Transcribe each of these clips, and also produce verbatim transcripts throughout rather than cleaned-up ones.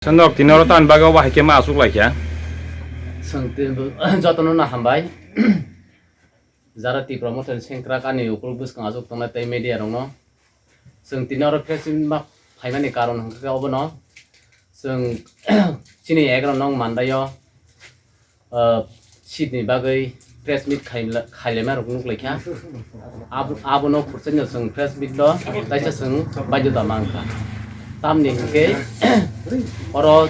Sandok tini oro tan bagwi obo hai khe ma aswk lai kha. Chwng tini jotono no hambai. Jara Tipra Motha ni sengkrak ani ukuluk bwskang aswk tongnai tei media rokno. Chwng tini oro press meet ma phaimani karon hwnkhe obono chwng chini egra nong mandaio. Ah, seat ni bagwi press meet khaila-, khailaima rok nuk laikha. Abo, abono khursaino chwng press meet no taisa chwng baidhota mankha. Tamni hwnkhe oro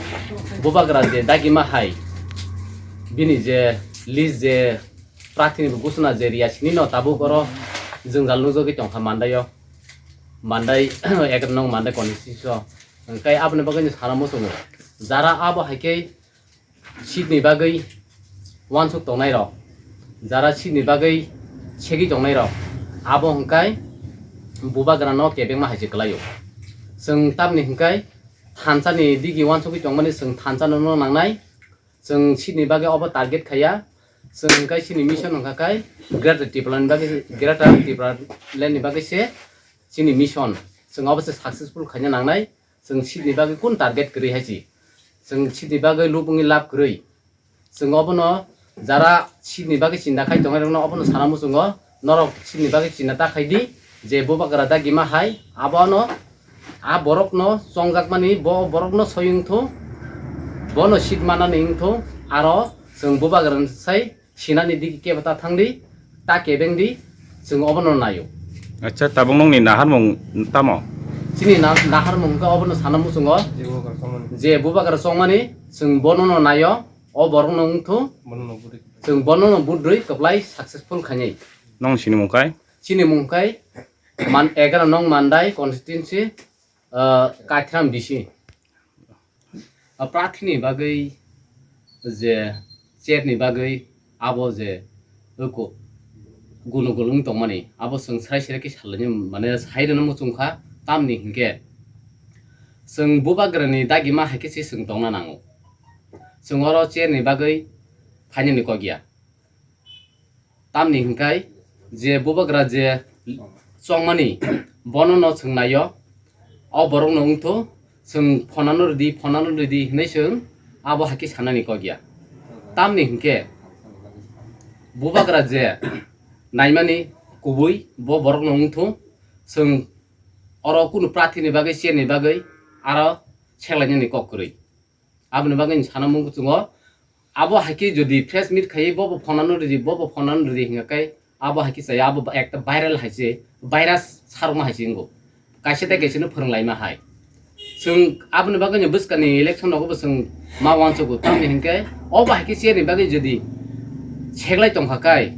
bubagra je dagima hai bini je list je prarthini bo gusuna je riya sini no tabuk oro jwngjal nukjagwi tongkha mandaio. Mandai egra nong mandai constituency o. Hwnkhe aboni bagwi no sana muchungo. Jara abo hai khe seat ni bagwi uansuk tongnai rok, jara seat ni bagwi segwi tongnai rok, abo hwnkhe bubagra no kebengma hai se kwlaio. Chwng tamni hwnkhe thansa ni digi uansugwi tongmani chwng thansa no, no nangnai. Chwng seat ni bagwi obo target khaiya. Chwng hwnkhe chini mission hwnkha khe Greater Tipraland ni bagwi, Greater Tipraland ni bagwi se chini mission. Chwng obo se successful khaina nangnai. Chwng seat ni bagwi kun target kwrwi hai se. Chwng seat ni bagwi lubungni lab kwrwi. Chwng obono jara seat ni bagwi chinta khai tongnai rokno obono sana muchungo, norok seat ni bagwi chinta ta khai di, je bubagra dagima hai, abono, a borokno chongjakmani, bo borokno soi wngthu, bono seat manani wngthu, aro chwng bubagra sai sinani digi kebo ta thang di, ta kebeng di, chwng obono naio. Acha, tabuk nongni naharmung tamo? Chini na-, naharmung hwnkhe obono sana muchungo, je bubagra chongmani, chwng bono no naio, o borokno wngthu, chwng bono no budrwi kwplai successful khainai. Nong sini mung kai? Chini mung kai man egaroh nong Mandai constituency, ah, Kaithram B C. A prarthini bagwi je chair ni bagwi abo je oko gunugul wng tongmani abo chwng srai srai khe salaini mane sai rwna muchung kha tamni hinkhe chwng bubagrani dagima hai khe se chwng tongna nango. Chwng oro chair ni bagwi phainani kok ya. Tamni hwnkhe je bubagra je chongmani bono no chwng naio, o borok no wngthu chwng phonano rwdi, phonano rwdi hinwi chwng abo hai khe sanani kok ya. Tamni hwnkhe bubagra je naimani kubui bo borok no wngthu chwng oro kunu prarthini bagwi, chair ni bagwi aro seklainani kok kwrwi. Aboni bagwi ni sana mung chungo. Abo hai khe jodi press meet khai bo bo phonano ridi, bo bo phonano ridi hinga kai abo hai khe chaya abo ekta viral hai se virus sarma hai se wngkho. Kaisa tei kaisa no phwrwng laima hai. Chwng aboni bagwi ni bwskani election rogo bo chwng ma uansugo tamni hinkhe obo hai khe chair ni bagwi jodi seklai tongkha kai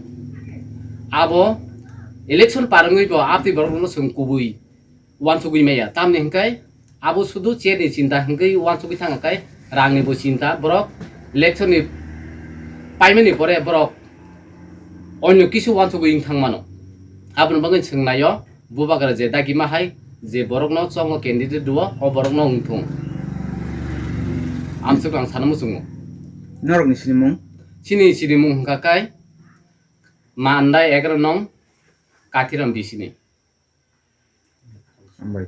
abo election par wngwi bo aboni borok no chwng kubui uansugwi maya. Tamni hwnkhe abo sudu chair ni chinta hwnkhe uansugwi thangkha khe rang ni bo chinta borok election ni paimani pore borok onyo kisu uansugwi wng thang mano. Aboni bagwi chwng naio bubagra je dagima hai je borok no chongo candidate rwo o borok no wng thung. Amsuk ang sana muchungo. Norok ni sinimung? Chini sinimung hwnkha khe Mandai egaroh nong Kathiram B C ni. Hambai.